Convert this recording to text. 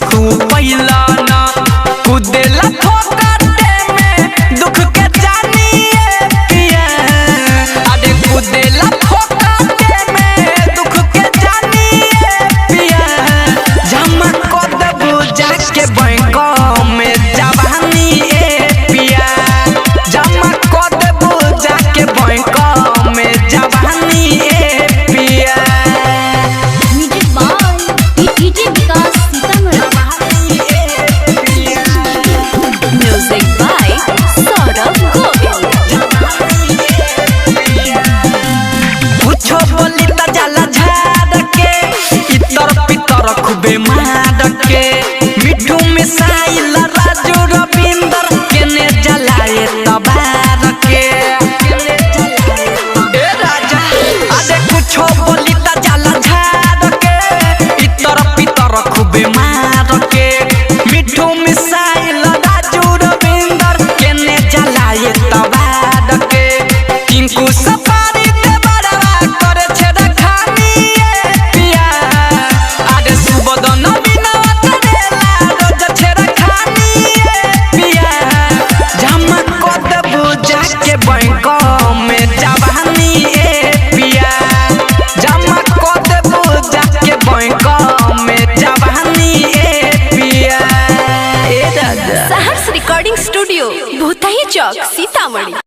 तू पहिला ना कुदेला फोकटे में दुख के जानिए पिया। अरे कुदेला फोकटे में दुख के जानिए पिया। जमा कर देबू जाके बैंक में जवानी ए पिया। जमा कर देबू जाके बैंक में जवानी ए पिया। Music by DJ Vikas Sitamarhi. Music by Saurabh Govind. कुछो बोली त जाला झाड़ के इतर पितर खूबे मार के। मिठू मिसाइल राजू रविंदर केने जलाए तबार के। ए राजा अरे कुछो बोली त जाला झाड़ के इतर पितर खूबे मार के। मिठू मिसाइल राजू रविंदर केने जलाए तबार के। टिंकू सफारी ते बड़वा करे छे रखानी ए पिया। अरे सुबोधन बिनवा करेला रोज छे रखानी ए पिया। जमा कर देबू जाके बैंक में जवानी ए पिया। जमा कर देबू जाके बैंक में जवानी ए पिया। ए राजा। Saharsh recording studio, Bhutahi Chowk, Sitamarhi.